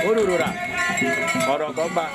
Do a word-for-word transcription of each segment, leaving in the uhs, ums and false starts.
Orurura. Ọrọkọ mba.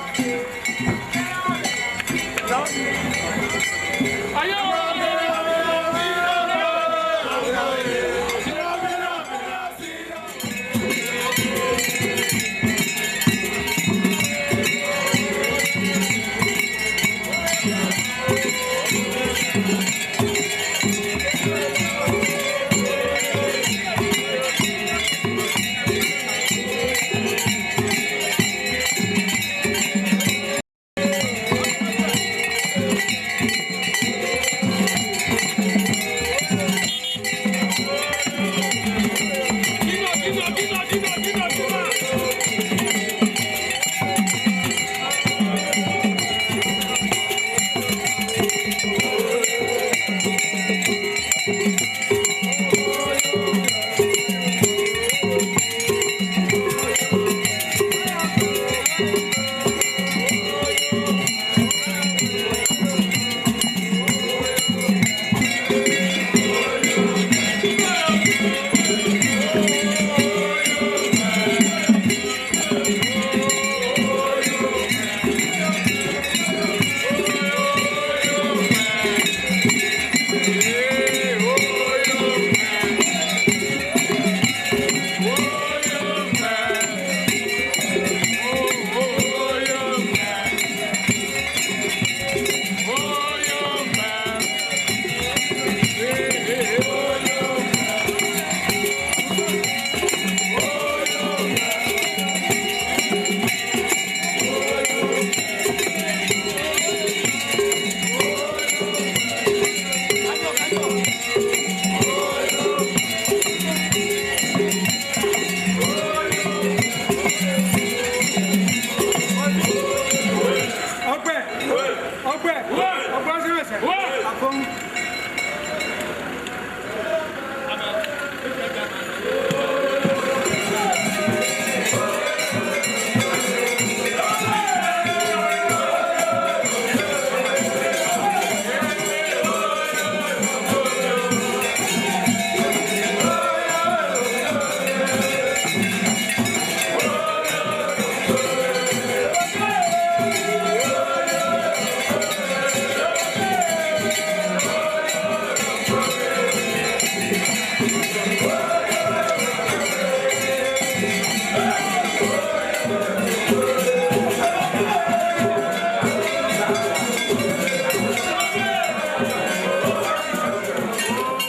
Ọkpẹ. Ọkpẹ. Ọkpẹ. Afọm.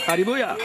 Hallelujah.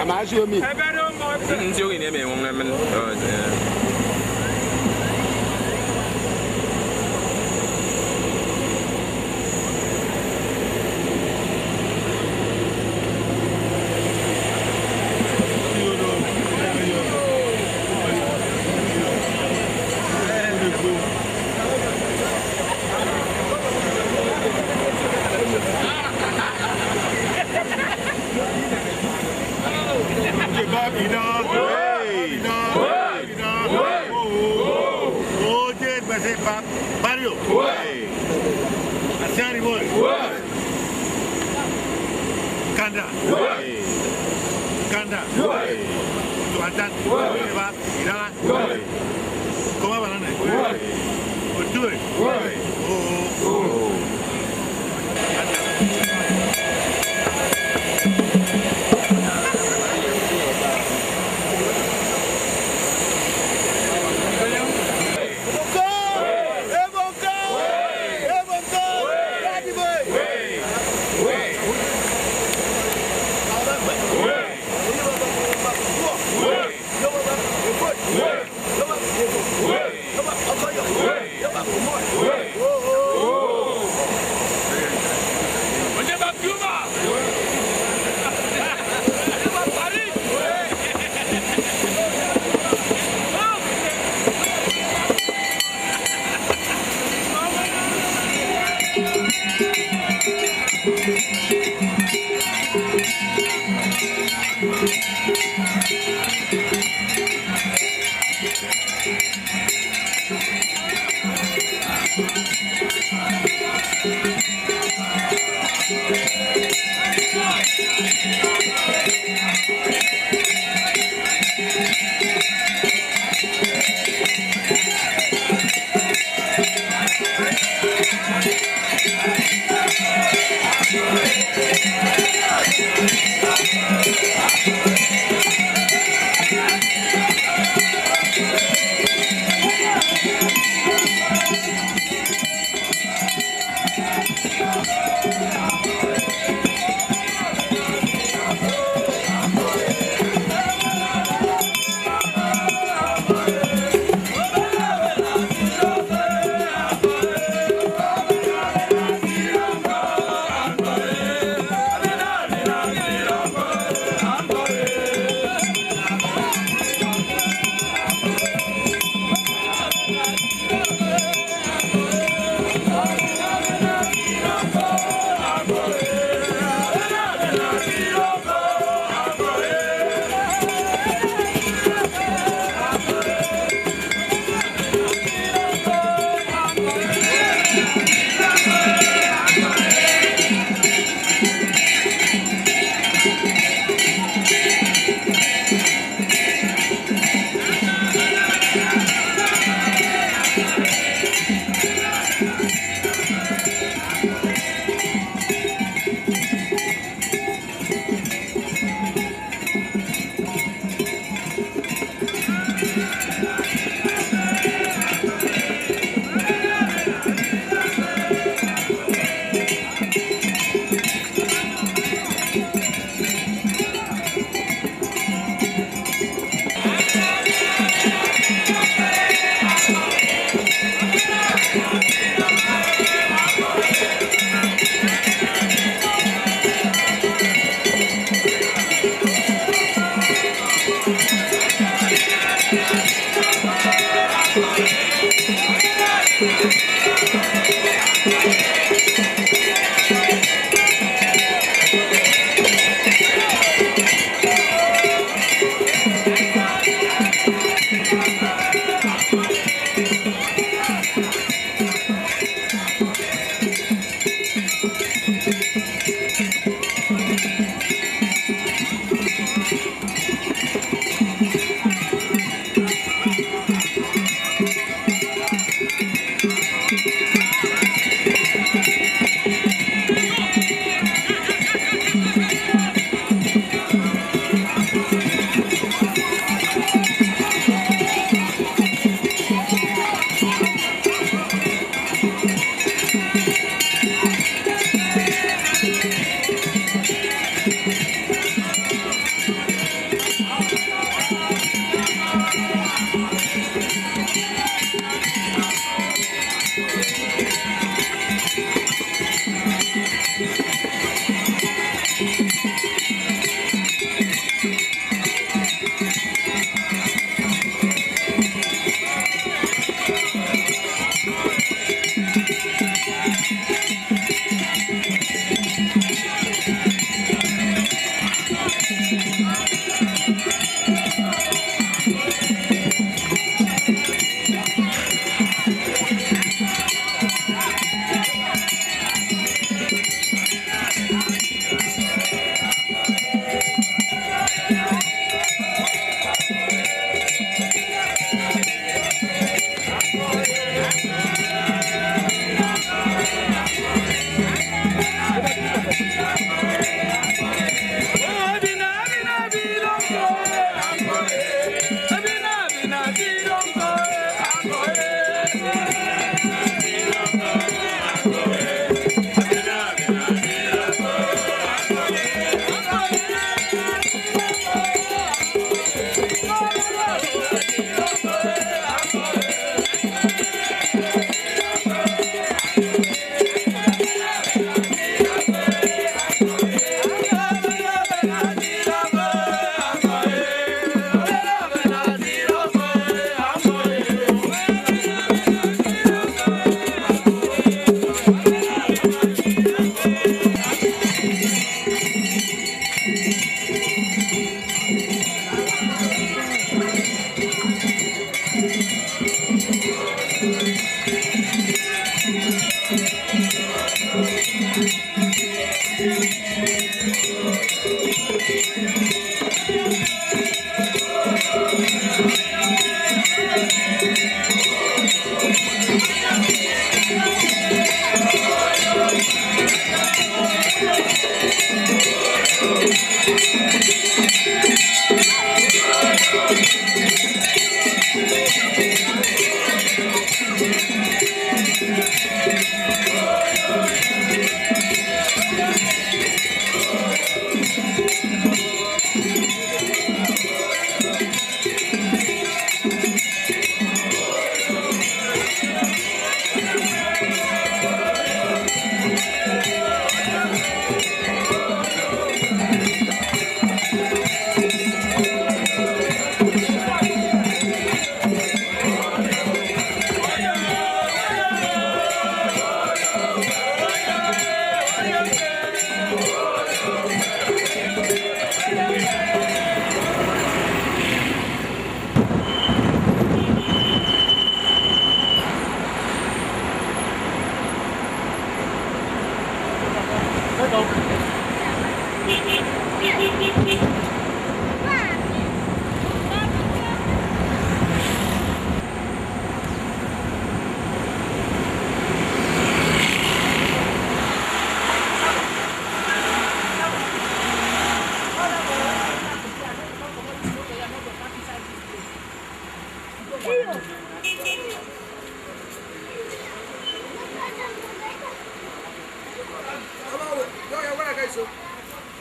Ama asio mi. Nti owo ini emi enwoño emịn. Barrio. Asiari boy. Kanda. Kanda. Tuatan. Eba. Ira. Koma banane. Otue. Oh.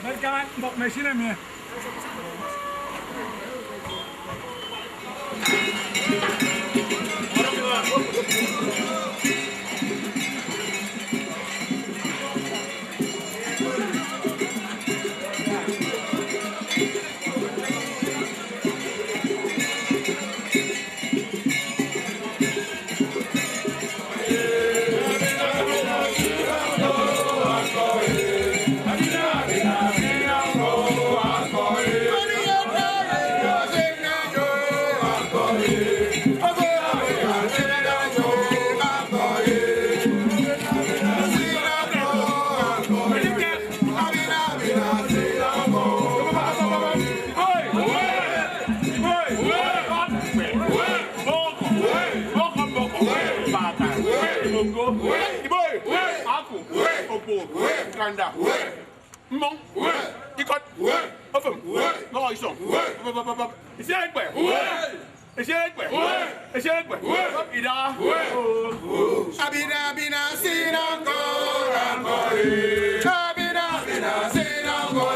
American mbọk machine mi. Mbọkọ, mbọkọ, mbọkọ, mbata, mbongo, iboi, aku, opo, nkanda, mmọñ, ikọt, ofụm, nọhọ isọñ, isi ekpe, isi ekpe, isi ekpe, ida, abina, abina, sina, ko, abina, abina, sina, ko,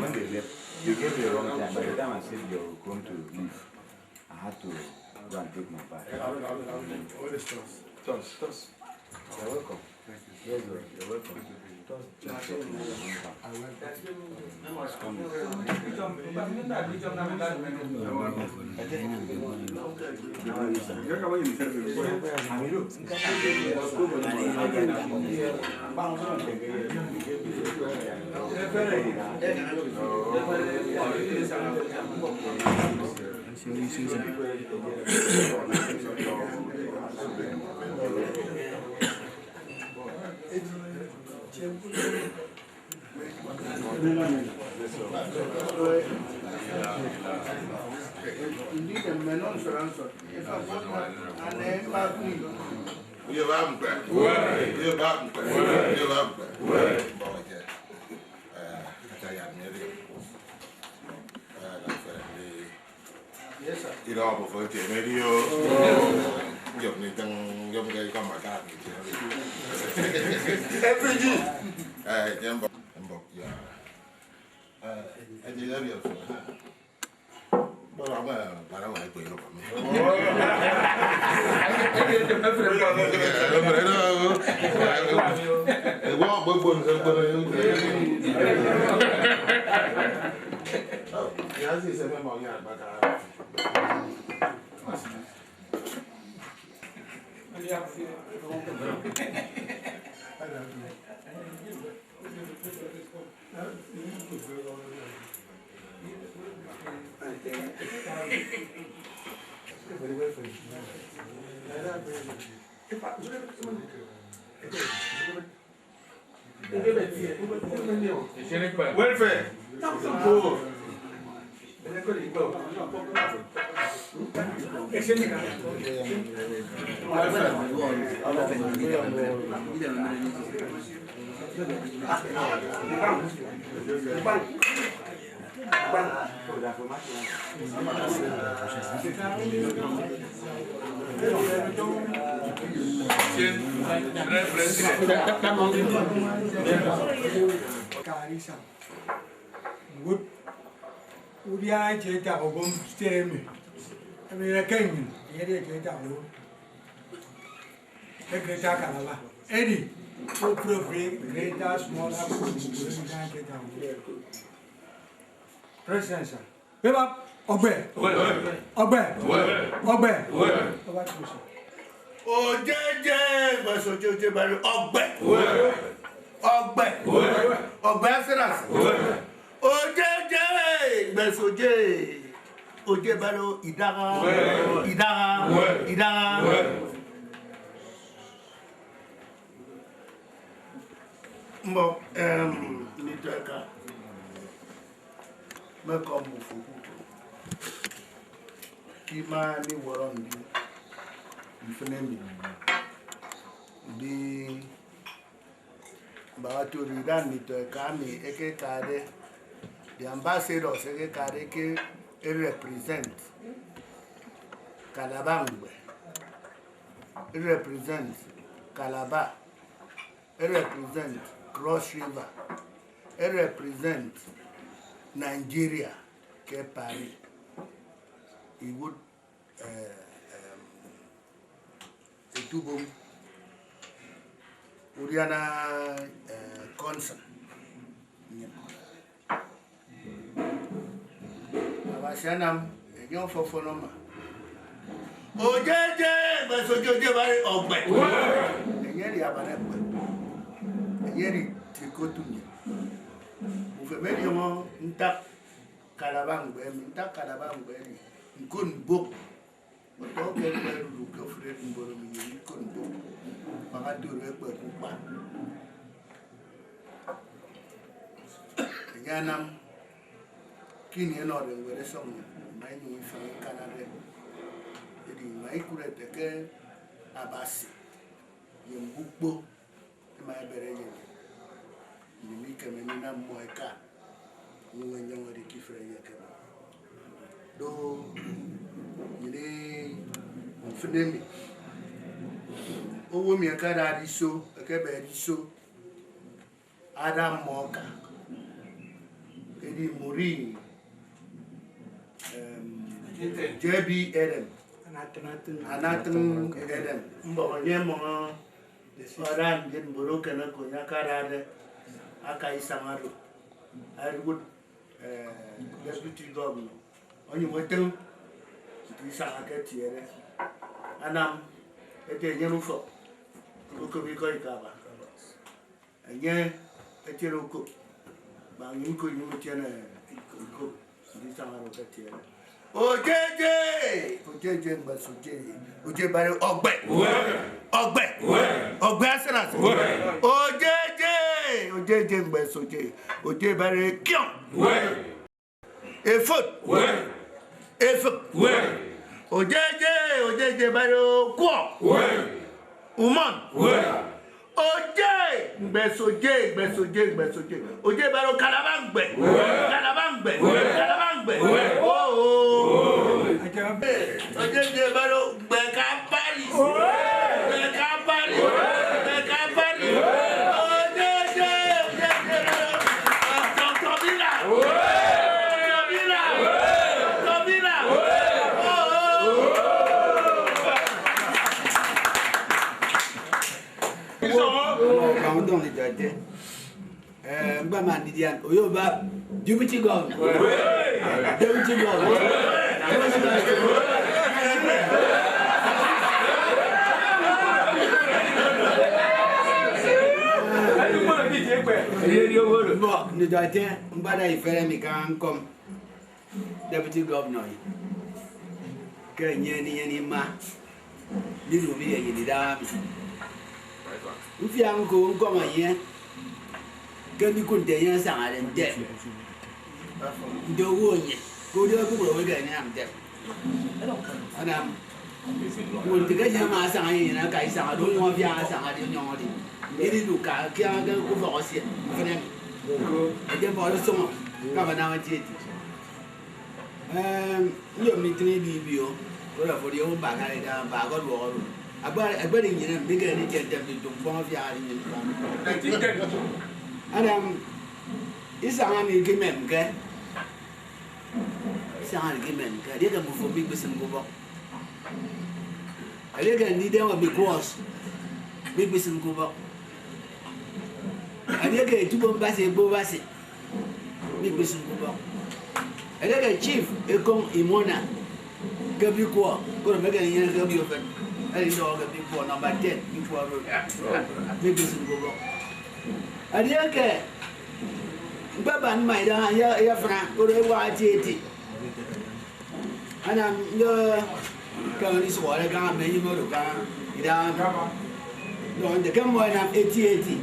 When they left, you gave me a wrong time. By the time I said you're going to leave, I had to go and take my bag. Toss, toss. You're welcome. Yes, Lord, you're welcome. Toss, toss, toss. Ida ọbọ fo ete emedi o. Njop ni teng, njop ke ikọ maka mi ete. Every day. Eh, je mbok, mbok ya. Eh, eje ya bi fo. Bala ma, bala ma ko ilo kami. Eh, wa, bo, bo, bo, bo. Ya si se me mo ya baka. Welfare. Udia etieti ubom emi, emi eke nnyịn eyedi etieti ubom. The Greater Calabar. Edi ofuri ofuri, greater, smaller, President, sir. Bebap, ọgbe. Ọgbe. Ọgbe. Ọgbe. Ojeje, Igbesoje, Ojebare, ọgbe. Ọgbe. Ọgbe asịrasị. Ojeje, Igbesoje, Ojebare, idaha. Idaha. Idaha. Mbọk, em, nditọ eka, mme ekọñ mmọ fo kpukpru, ke ima miwọrọ ndi mfịn emi, ndi mbaña otu oro ida nditọ eka emi ẹkekade, the ambassadors ẹkekade ke ẹrepresent Calabar Ñkpe, ẹrepresent Calabar, e represent Cross River, e represent Nigeria ke Paris. Iwụt, eh, em, etubom udiana, eh, council. Abasi anam enye ọfọfọn ọma. Ojeje, Igbesoje, Ojebare, ọgbe. Enye edi aban ekpe. Enye edi itie ke otu nnyịn. Ufep ediọñọ ntak Calabar Ñkpe emi. Ntak Calabar Ñkpe edi ñkot mbok. Ọtọ ke ẹkpedudu ke ofụri mbon emi ye ikot mbon mbaña otu oro ẹkpep ukpa. Enye anam ke ini ẹnọde ñwed ẹsọk nnyịn, ima inyụñ ifañ ikanade. Edi ima ikụt ẹte ke Abasi ye mbukpo ẹma ẹbere ye nnyịn. Nnyịn ikeme ndinam mmọ ẹka, nnyụñ nnyọñ edi ke ifre ye ekeme. Do nnyịn mfịn emi, owo emi ẹkadade iso, ẹkebede iso, ada mmọ aka. Edi Maureen, em, J B Edem, Anatịñ Edem, mbọhọ enye mmọñ ọda ndien mbon uken oko enye akadade aka isañ oro, ẹduot, eh, Deputy Governor, onyụñ etịñ nte isañ aketiede. Anam ete enyene ufọk okop ikọ ikaba. Enye etiede okop, kpa nnyịn ñko inyụñ itiene ikop nte isañ oro eketiede. Ojeje, ojeje mgbe soje, oje bare ogbe. Ogbe. Ogbe asịrasị. Ojeje, ojeje mgbe soje, oje bare kiong. Efot. Efik. Ojeje, ojeje bare okwọ. Umọn. Oje, mgbe soje, mgbe soje, mgbe soje. Oje bare okalaba mgbe. Okalaba mgbe. Okalaba mgbe. Oh, oh. Ojeje bare mgbe ka Paris. Mgbe ka Paris. Mgbe ka Paris. Ojeje, ojeje bare Tọbila. Tọbila. Tọbila. Oh, oh. Ọkpa udọñ ijọte. Eh, mgbama ndidian oyoba deputy governor. Deputy governor. Mbọ ndidọte mgbada ifere mi ka nkọm. Deputy Governor, ke enye enyene ima, ndidụmi enyịn idaha mi. Mfiak ñko ñkọñọ enye ke ndikụt nte enye asañade ndem nte owo nnyịn, ke udia ekpukpru owo ke enye anam ndem. Anam ñko nte ke enye ama asaña enyịn aka isañade, onyụñ afiak asañade, onyụñ edi. Ndidi idu ka kiaña ke ufọk esie mfịn emi. Ete bọt usụñ, kafanam etieti. Em, nyom mi tịñ ibi ibio, koro afo edi owo mbakara ida, mba ọkọduọk oro. Akpa-, akpari nnyịn emi, ke edi ke ntem tutu ñkpọñ afiak edi nnyịn mkpọñ. Anam, isañ emi ikimemke, isañ emi ikimemke, edieke mbufo mikpesịmke ubọk. Edieke ndidem emi cross, mikpesịmke ubọk. Edieke etubom Abasi, ekpo Abasi, mikpesịmke ubọk. Edieke chief ekoñ imona ke bikwọ, koro mekeme inyene ke bi ofen, edi ndọhọ ke bikwọ number ten, bikwọ road, mikpesịmke ubọk. Edieke ñkpeban mma idaha ye, ye afana, koro ewak eti eti. Anam nyo ke isụhọre kaña mme enyịñ oro kaña idaha mi. Nọ nte ke mmọ ẹnam eti eti.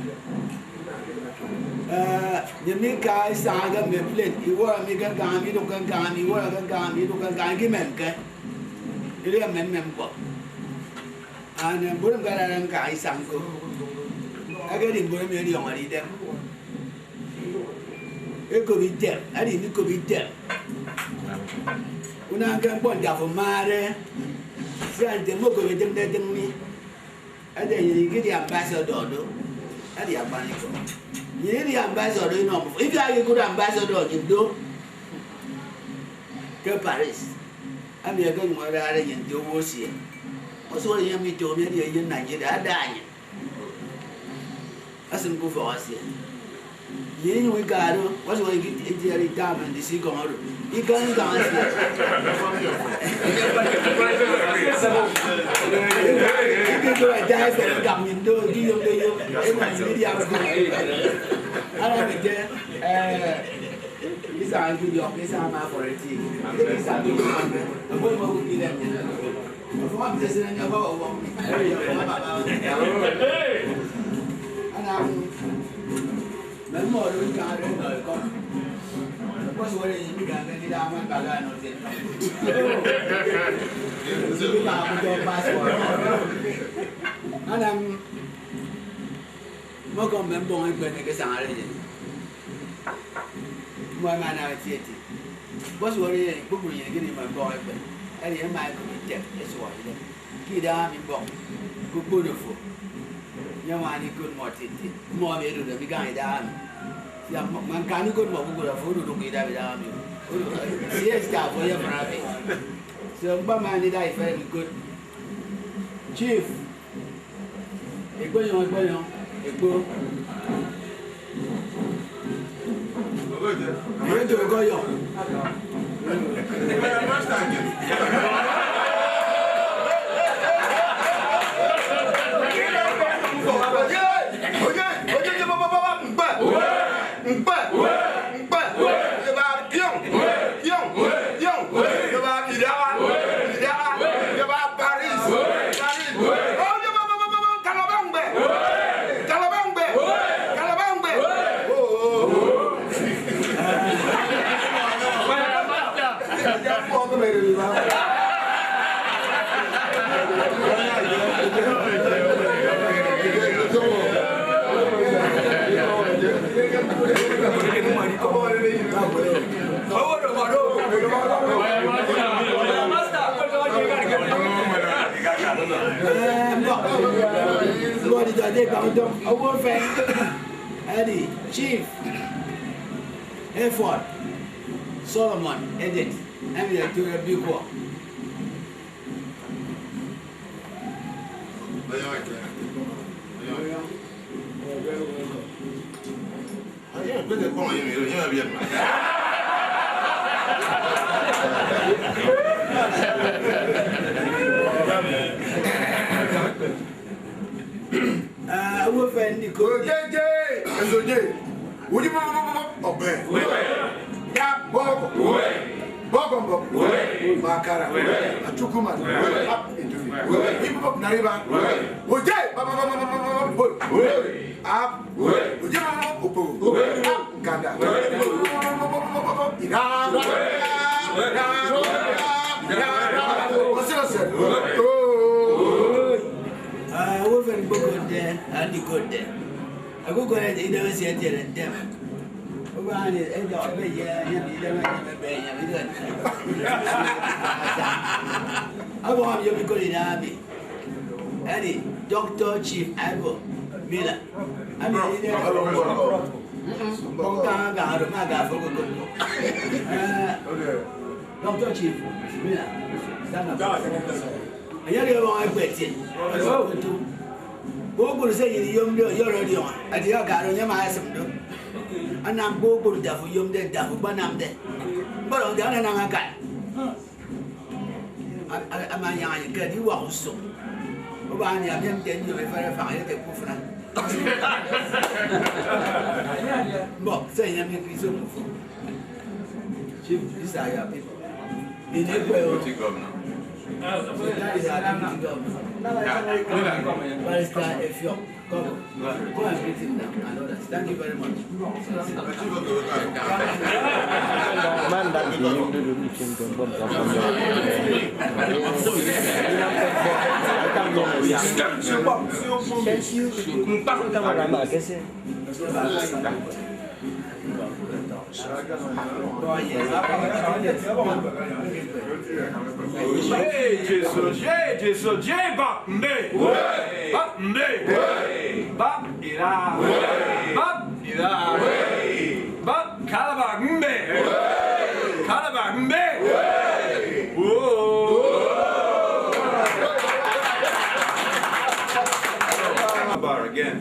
Eh, nyem mi ka isaña ke mme plane, iwọrọ mi ke ñkañ mi, idụk ke ñkañ mi, iwọrọ ke ñkañ mi, idụk ke ñkañ, ikimemke. Edi mme mme ñkpọ. And, eh, mbon emi ñkadade ñkañ isañ ñko, ekedi mbon emi ẹdiọñọde idem. Ekop item, edi ndikop item. Unañke ñkpọ nte afo amade, sia nte mme okop etịmde etịm mi. Ete nnyịn ikedi ambassador do, edi akpanikọ. Nnyịn idi ambassador inọ mbufo. Ifiak ikụt ambassador nnyịn do ke Paris. Ami ẹkenyụñ ẹdade nnyịn nte owo esie. Ọsọñọ eyen mi, ito mi edi eyen Nigeria, ada nnyịn. Asịm ke ufọk esie. Nnyịn inyụñ ika do, ọsọñọ itiede ita mme ndise ikọñ oro. Ikañ ikañ esie. Ikikụt ata efen ikañ nnyịn do, ikiyomde yom, ema nnyịn idia mfụn. Anam ete, eh, Isañ idiọk, isañ ama ọfọrọ eti. Ete ke isañ idiọk, ọfọrọ ọfọrọ idem. Ọfọrọ ọfọrọ esịne enye ọfọrọ ọfọrọ. Anam, mme mmọ oro ñkañ oro ẹnọ ekọm. Ọkpọsọwọrọ enye mi ka ke ndida ama mbaga anọ ete. Ndida akụtọ passport. Anam, mmọkọm mme mbọñ ekpe emi ẹkesañade ye mmọ ẹma ẹnam eti eti. Kpọsụhọre ye kpukpru nnyịn ikedi mme mbọñ ekpe, edi ẹma ẹkụt item ẹsụhọ idem. Ke idaha mi mbọñ ke ukpono fo, nyewani ikot mmọ titit. Mmọ emi ẹdude mi kaña idaha mi. Sia mmọ, man kan ikot mmọ kpukpru afo odudụk idap idaha mi. Odu-, sie sika afo eyefana mi. So, mkpama ndida ifere mi kot. Chief, ekpenyọñ, ekpenyọñ, ekpo. Eto ọkọyọñ. Mkpe, mkpe, mkpe, mkpe. Eba kiọñ, kiọñ, kiọñ. Eba Eh, mbọk. Mbọk didọ de ba udọk. Owo fen. Edi Chief Eford Solomon Edet. Emi etu ebi kwọ. Ah, owo fen ndiko. Ojeje, esoje. Uji bọbọbọbọ, ọbẹ. Ya bọbọ. Bọbọbọ. Makara. Achukuma. Ap, etufi. Ibọbọ nariba. Oje, bọbọbọbọ. Ap. Oje, bọbọbọ. Opo. Ap, nkanda. Ira. Ira. Ira. Ira. Ose, ose. Oh. Ah, owo fen mkpokotde, andikotde. Akukot idem esie etiene ntem. Ubani ejọ ebe ye, ye idem, ye ebe ye idem. Abọhọ mi yom ikot ina ami. Edi Doctor Chief Ivo Miller. Ami ide. Kong ka ga aro ma ga fo ko ko. Eh, Doctor Chief Miller. Stand up. Enye edi ọbọñ ekpetiñ. Otu. Kpukpru se enyịn iyomde ọyọrọ ọdiọñọ. Edi ọkara onye ama esịm do. Anam kpukpru nte afo oyomde, nte afo ukpanamde. Ñkpọdọñde ananañ akan. A-, a-, ama anyaña ye ke ediwak usụñ. Ubani ami nte nyom efere efañ ete kufra. Mbọk, se enye mi Kristo mufo. Chief, these are your people. In Ekwe, oh. Deputy governor. So that is our deputy governor. Yeah. Barrister Effiong. Come, go and greet him now and others. Thank you very much. Man, that is the Hindu religion, don't come from there. Jee Jesu, jee Jesu, jee bap mbe. Bap mbe. Bap ira. Bap ira. Bap kalaba mbe. Kalaba mbe. Oh. Bar again.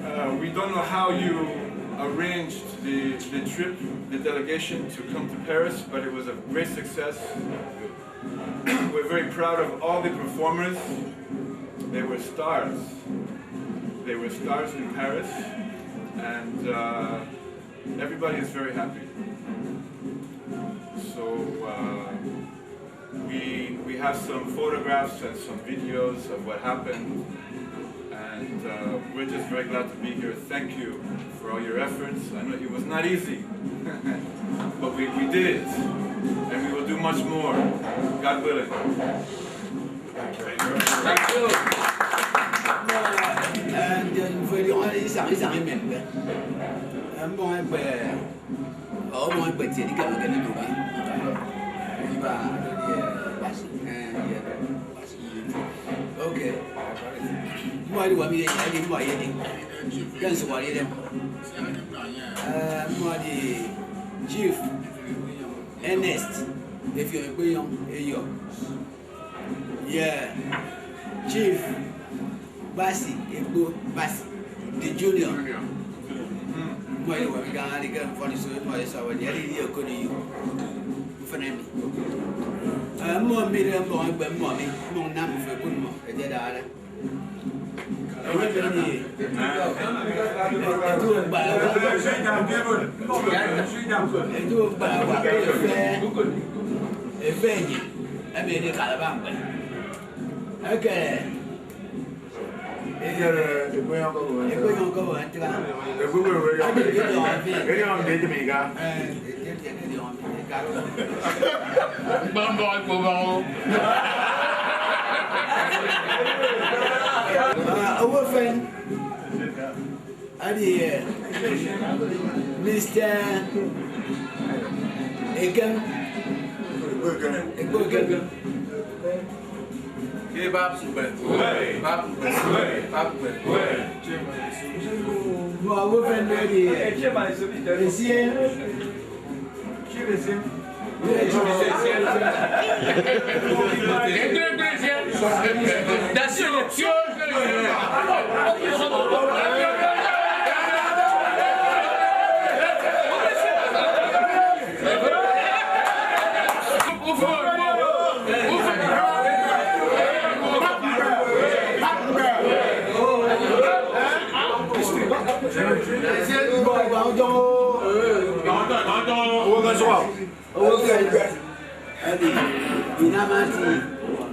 Uh, we don't know how you arranged the, the trip, the delegation to come to Paris, but it was a great success. We're very proud of all the performers. They were stars. They were stars in Paris, and uh, everybody is very happy. So, uh, We, we have some photographs and some videos of what happened, and uh, we're just very glad to be here. Thank you for all your efforts. I know it was not easy, but we, we did it, and we will do much more, God willing. Thank you. Thank you. And then for the only isañ isañ emem. Mbọñ egbe. Ọbọñ ekpeti edikemeke ndidụk mi. Iba, eh, Abasi, eh, ye, Abasi. Okay. Mmọ ẹdi wam ye, ẹdi mmọ ye di. Ke nsụhọde idem. Eh, mmọ ẹdi Chief Ernest Effiong Ekpenyong Eyo. Ye Chief Basi Ekpo Basi the Junior. Mmọ ẹyọwọñ ẹmi kaña edi ke mfọniso mmọ ẹsọbọde ẹdi edi okot eyo mfịn emi. Eh, mmọ mmide mbọñ egbe mmọ mi, mmọ nnam mfo ẹkụt mmọ ẹdedara. Edu Mkparawa. Edu Mkparawa efe, efe enyin emi edi Kalaba mkpe. Ekere. Ekere, ekwe nyọñ kọbọ ntra. Ekwe we we. Edi, edi ọmọfi. Edi ọmọfi edi mi ga. Eh, edi, edi, edi ọmọfi. Mkpọmbọ ikpọbọñ o. Ah, owo fen. Adi, eh, Mister Ekem. Ekpo Ekem. Ibak mbet. Ibak mbet. Ibak mbet. Mmọ owo fen edi esie. Owo ke edi, inam ati,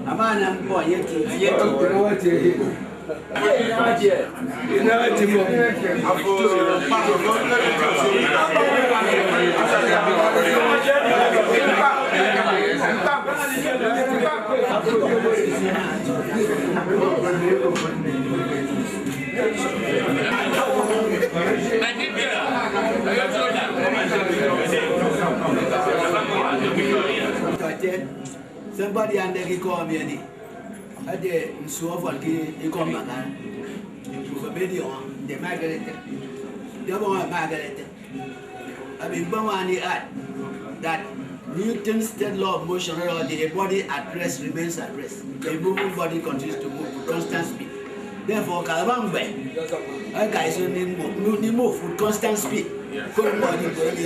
ama anam ñkpọ ye eti. Se ñkpadiande ke ikọ emi edi, edi nsu ọfọn ke ikọ mbakara. Ufep ediọñọ nte Margaret. Nte ọbọñ Margaret. Emi mkpọñ ani add that Newton state law of motion ọdọhọ the body at rest remains at rest. The moving body continues to move with constant speed. Therefore, ka aba mgbe eka iso ni move, ni move with constant speed. Koro mgbe ọdị mgbe ọdị.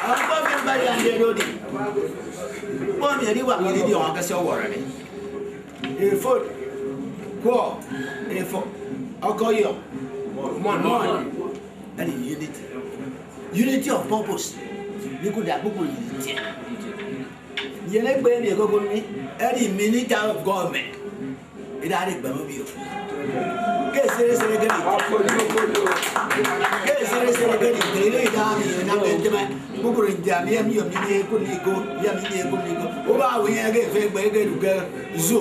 Akpa fi mba ya ndị ero dị. Kpọọ mi edi wak mi di ọnwa kasi ọwọrọ ni. Efod, kwọ, efọ, ọkọyọ, mmọn, mmọn. That is unity. Unity of purpose. Ni kuda kpukpru unity. Yen egbe emi ekokun mi, edi minister of government. Idade ikpeme obio. Ke esere esere ke ni. Ke esere esere ke ni. Ke ile ida mi na ke nteme. Kpukpru nte ami emi yo mi ni ekun ni ko. Ya mi ni ekun ni ko. Uba awi ya ke fe gbe ke du ke zo.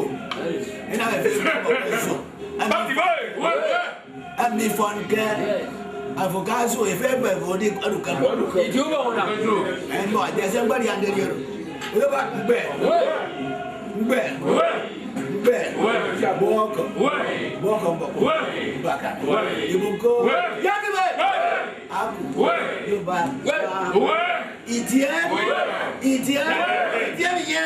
Ina ke fe gbe ke zo. Ami, ami fọn ke. Afo ka zo efe gbe fo di aduka. Iti uba una. Embo, ade se ngba di ande di ero. Uba gbe. Gbe. Gbe. Bọkọ. Bọkọ mbọkọ. Mbaka. Ibuko. Yakibe. Aku. Yoba. Itie. Itie. Itie.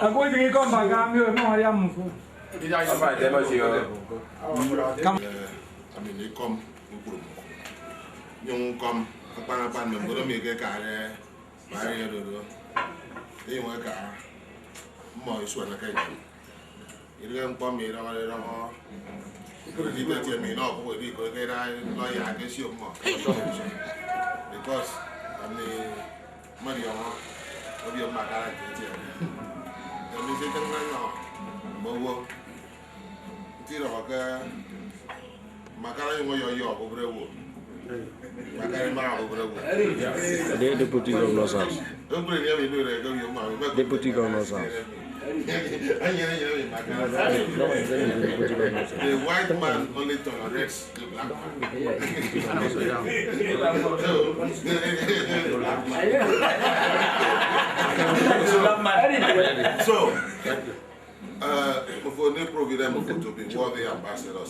Aku ujung ikọ mbaka mi oi mau ayam muku. Kam. Ami ni ikọm kpukpru mmọ. Nyụñ ñkọm akpan akpan mme mbon emi ẹkekade Barrier oro. Enyụñ eka mmọ isuanake nnyịn. Idịghe ñkpọ emi idọñọde idọñọ. Credit eti emi inọ okụk edi ikọ ekeda lawyer ke esio mmọ. Because ami mmọdiọñọ obio mbakara nte eti emi. Emi se itịñde nnọ mme owo. Nti idọhọ ke mbakara enyụñ ọyọyọ obubrewo. Mbakara ima obubrewo. The deputy governor's house. Obubrewo emi ibere ke obio mma, ebe ke deputy governor's house. Anyere nyere mi mbakara. The white man only tolerates the black man. So, so, Uh, mufo ni provided mufo to be worthy ambassadors.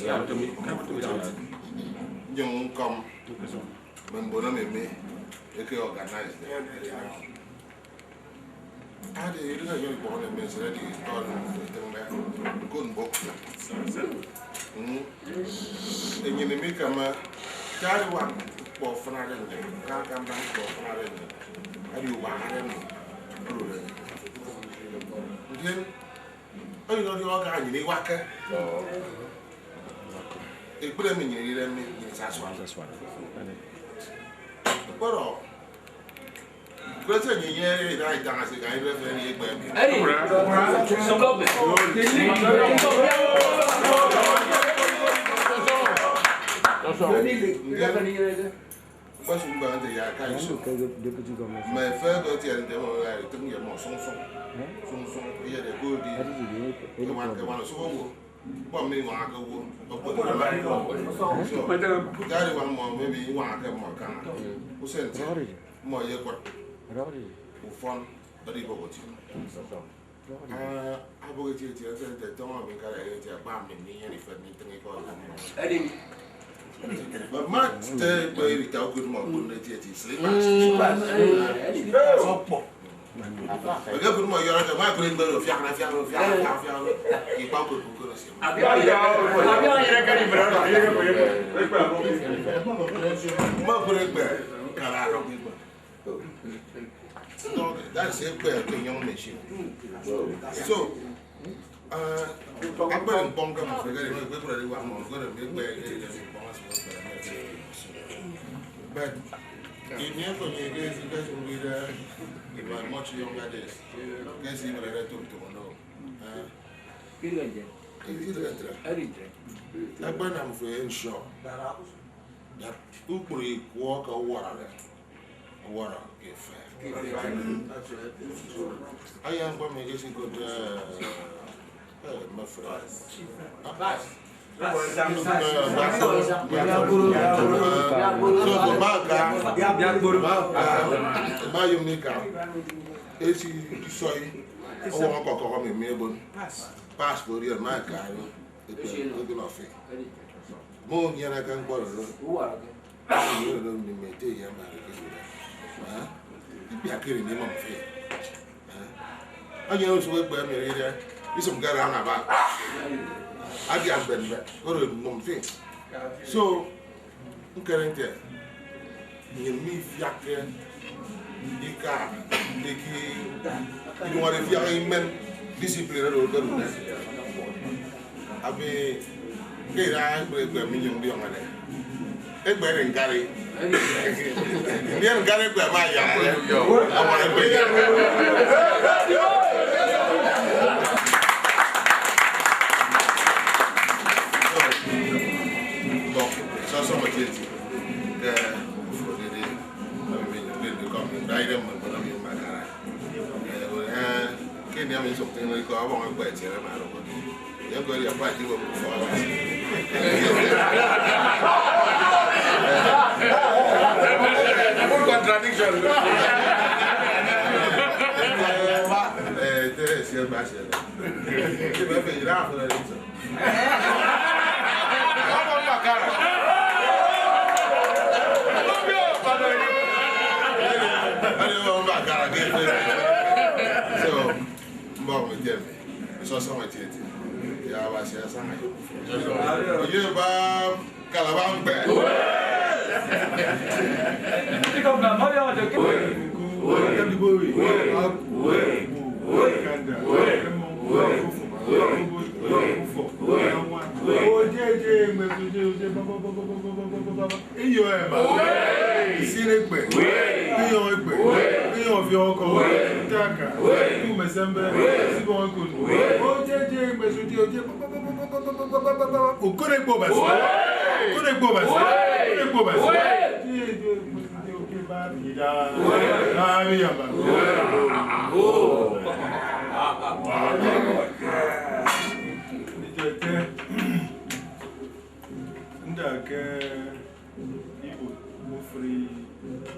Nyụñ ñkọm mme mbon emi eke organize them. Ade, edịghe emi ikpọñ emi esịrede itọri mufo itịñde ñkot mbụk. Mm. Enyịn emi ikama ke adiwak ñkpọ ọfụnade nnyịn, ke akamba ñkpọ ọfụnade nnyịn, edi ubahare emi odude nnyịn. Ndien, Onyụñ ọdiọñọ ke nnyịn iwakke. Ekpri emi nnyịn idide mi, nnyịn isasuan. Kpọrọ Koro se enye enye eda itañ ase ka referee ekpe emi. Ndien mkpọsuk mbaña nte ya aka iso. Mme efe eke etiede nte emo aka itịñ ye emo sụñsụñ. Sụñsụñ eyede ke odi eñwan ke eñwan osụk owo. Ñkpọ mme iñwañake owo okpon. So, ke adiwak mmọ emi iñwañake mmọ kaña usen nti, mmọ eyekụt ufọn edi ibọk otiọñ. Ah, abọk etieti ete nte tọñọ mi ñkara eti akpa mi ndinyene ifet mi ntịñ ikọ oro. But ma te ekpe erita okụt mmọ okpon etieti slippers. Eke okụt mmọ ọyọrọ ke ma kụre ekpe oro fiakra fiakra fiakra fiakra ikpa okụt ukoro sim. Mmọ okụre ekpe kara arọ. That's ekpe ke nyọñ machine. So, uh, akpere ñkpọñ ke mfegere mi ekpekpere di wa mo gore mi ekpe ke ke ñkpọñ aso ekpere. But in your communication, that's what we, uh, in my much younger days, guess he would have told to know. Uh, Akpanam fo ensure that ukpụrụ ikwọ ke ọwọrọde ọwọrọ ke efe. Aya ñkpọ mi ekesikot, eh, eh, mme friend. Mayom nika esi isọi ọwọñ ọkọkọhọ mi mme ebon. Passport yen ma ka aro. Ekpe otu nọ fi. Mo nyene ke ñkpọ oro. Oro mi me te ya ma ke ora. Ha? Ikpia kiri ni mo fi. Ha? Anya usuk ekpe mi ire. Isum gara na ba. Agi amben be. Oro mo fi. So, ñkere nte nnyịn mifiakke ika eki iduñọde ifiak imen discipline oro okodude. Ami ke ida ekpere ekpe minyụñ ndiọñọde ekpere ñkari. Ndien ñkari ekpe ama ayakde ọwọrọ ekpe. Mbọk sọsọñọ etieti ke ofụri didie, ami minyụñ ndi ndikọm mi nda idem mme mbon emi mbakara. Eh, ke ini ami nsụk tịñ ikọ ọbọñ ekpe etiene ma arụk. Ye ñko edi akpa eti iwem ufọk Abasi. Full contradiction. Eh, ete esie mme asiene. Ebe efe ira afụre nso. So, mbọk mi tiene, sọsọñọ etieti, ya Abasi asaña. Oye ba Kalaba ñkpe. Iyo ẹma. Isin ekpe. Inyọñ ekpe. Inyọñ ọfiọk ọkọñ. Ntak aka. Utu mme se mbere. Sibọñ ekot. Ojeje ekpe sụk oje. Okot ekpe Abasi. Okot ekpe Abasi. Okot ekpe Abasi. Nditete, nda ke ibuot ofụri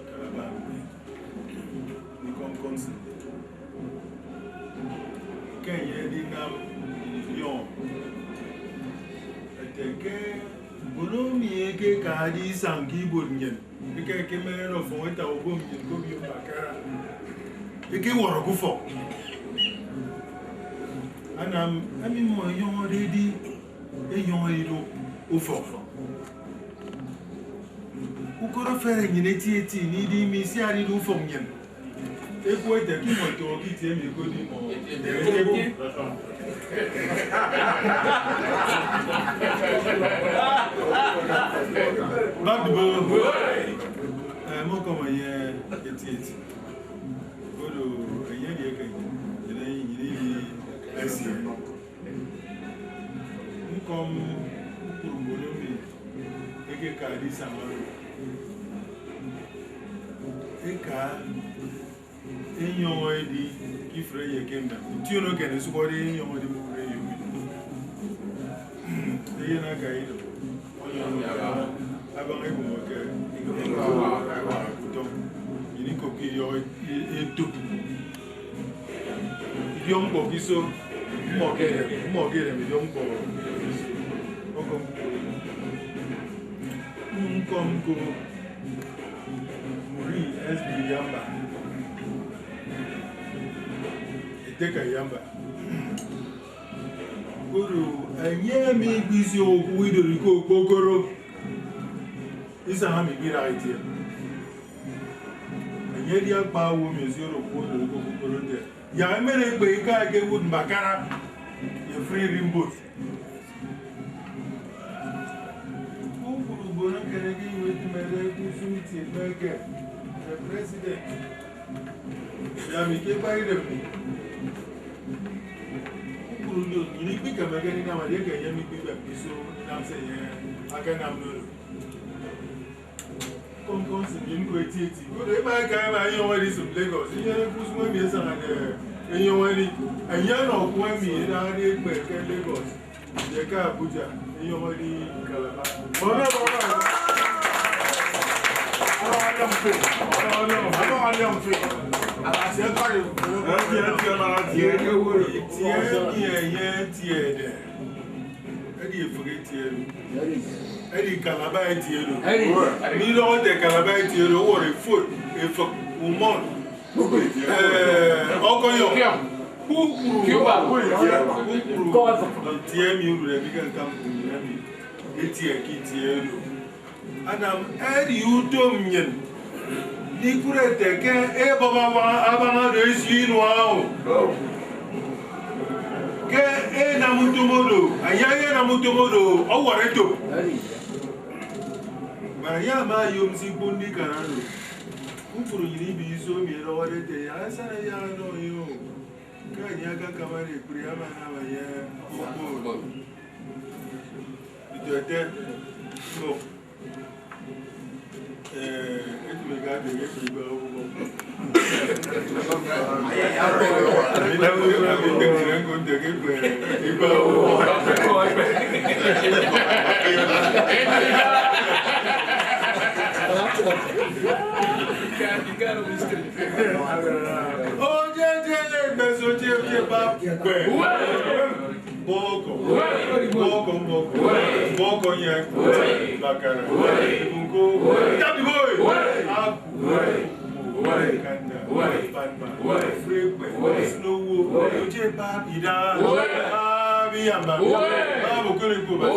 Kalaba ñkpe ndikọñ council. Ke enye edinam idiọñọ ete ke mbon emi ẹkekade isañ ke ibuot nnyịn, eke ẹkemerede ọfọñ ẹta ubom nnyịn ke obio mbakara, ẹkewọrọ ke ufọk. Anam emi mmọ ẹnyọñọde edi enyọñ idụk ufọk. Ukot ofere nnyịn etieti ini idi mi isiaride ufọk nnyịn. Eku ete ke imọ itoho ke itie emi ekodi imọ. Bak dibo. Eh, mọkọm enye etieti. Koro enye edieke nnyịn, nnyịn idi esie. Ñkọm kpukpru mbon emi ẹkekade isañ oro, eka enyọñ edi ke ifụre ye ke mbem. Ution eken esụhọde enyọñ edi mbufre eyo mi. Eyen aka ido ọnyọñ abaña ibụmọke ikeme utọñ. Nnyịn ikopke idiọk etop idiọkñkpọ ke iso mmọ ke edem, mmọ ke edem idiọkñkpọ. Ọkọm ñkọm ñko Muri S B Yamba, Eteka Yamba. Koro enye emi ikpisi oku idoriko okpokoro isañ emi ikpidaha itie. Enye edi akpa owo emi esiodo oku idoriko okpokoro nte yak emen ekpe ika ekewut mbakara ye free rimbot. Kpukpru mbon eken eke iwo etịmede ke usụñ itie mme eken, the president, ya mi ke ekpaidem mi. Kpukpru ndo nnyịn ikpikemeke ndinam edieke enye mikpibem iso ndinam se enye akanamde oro. Kọñkọñ se nnyịn ñko etieti. Koro ema eka ema enyọñ edisịm Lagos. Inyene ke usụñ emi esañade enyọñ edi. Enye ọnọ oku emi edade ekpe ke Lagos. Ye ke Abuja, enyọñ edi Calabar. Itie emi enye etiede, edi efịk etie oro. Edi Calabar etie oro. Midọhọ ete Calabar etie oro, ọwọrọ efot, efịk, umọn. Eh, ọkọyọ kpukpru, kpukpru itie emi odude mi ke ñkañ emi etie ke itie oro. Anam edi utom nnyịn ndikụt ete ke ebọp abaña, abaña do esie inua o. Ke enam utom oro, aya enam utom oro ọwọrọ etop. Kpa enye ama oyom se ikponde ikan oro. Kpukpru nnyịn ibe iso emi ẹdọhọde ete, yak asana yak anọ enye o. Ke enye akakamade ekpri ama anam enye okpon. Ito ete, mbọk. Eh, etịmeke ate enye ke ikpe ubọk. Mbọkọ, mbọkọ, mbọkọ, mbọkọ, mbakara, mbọkọ, tabi boy, aku, kanda, panma, frekpe, sinowo, oje pa, ida, abi yamba, babu kore kuba.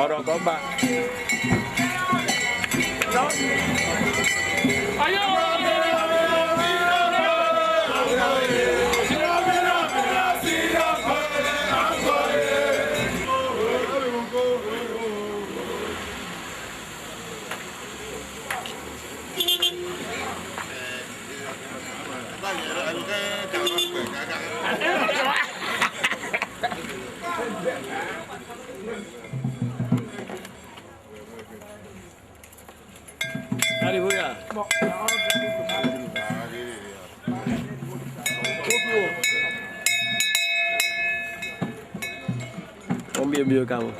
Ọdọkọ mba. Hallelujah. Ombio mbio kamo.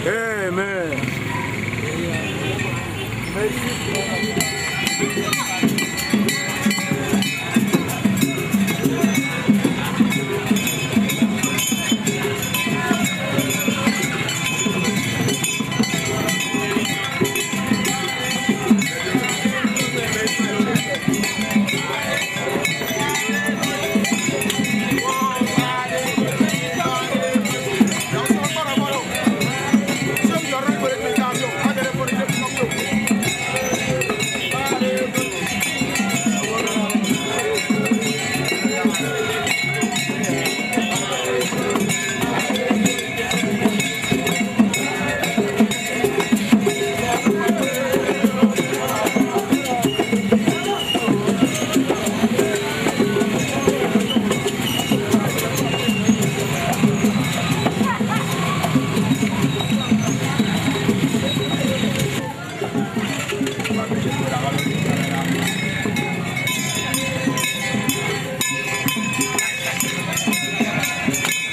Amen.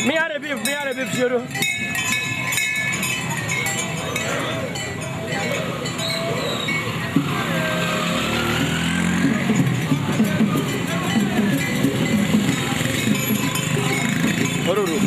Me are beef, me are beef, zero. Ororo.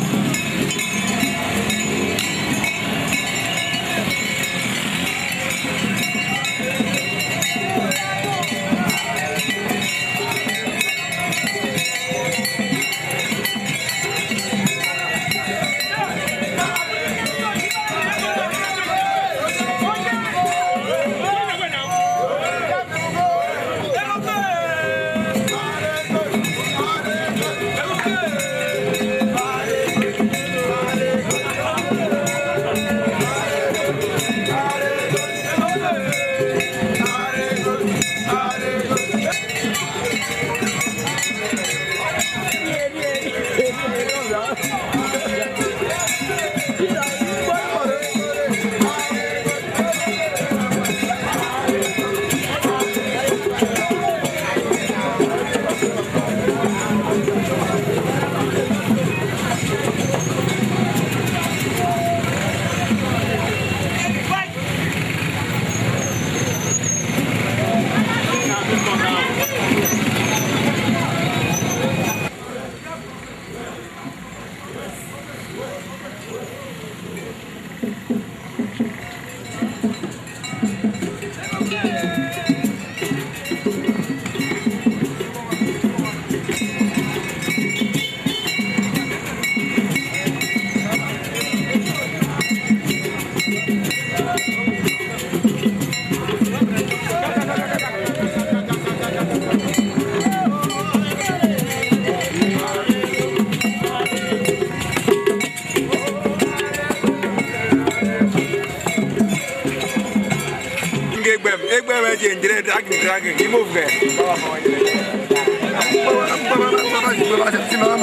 Nge egbem, egbem eje ndire dragging, dragging, imove ge.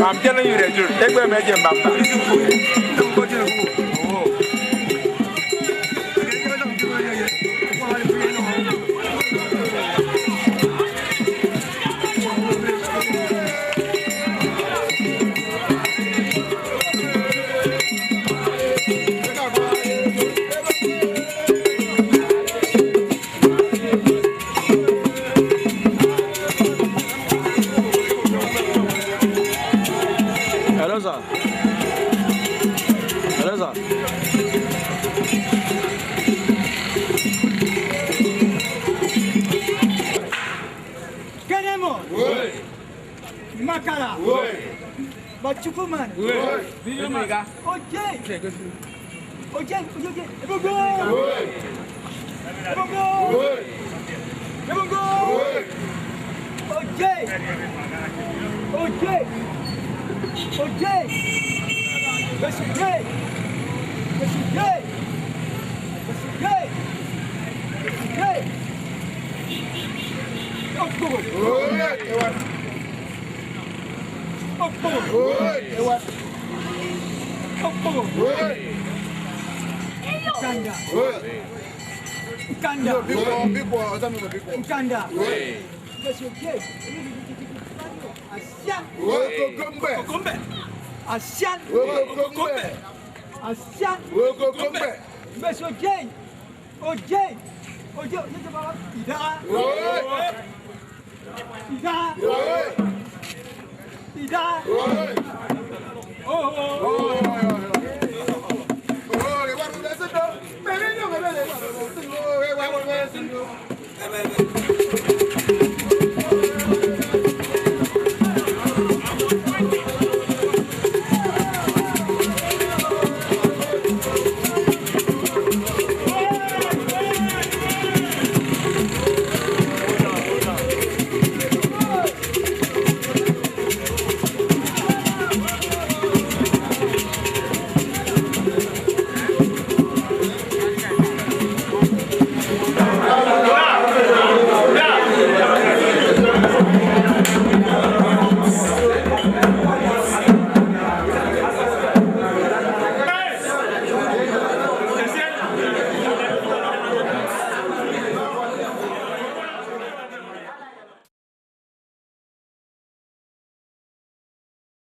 Am tiene yure jur, egbe me je mbamba. Hello, sir. Hello, sir. Kenemo. Makala. Bachukuman. Oje. Oje, oje, oje. Ebongo. Ebongo. Ebongo. Oje. Oje. Oje. Besude. Besude. Besude. Besude. Okpogho. Okpogho. Okpogho. Nkanda. Nkanda. Nkanda. Asian. Asian. Asian. Mbese ojei. Ojei. Ojei. Ojei. Ojei. Ida. Ida. Ida. Oh, oh, oh.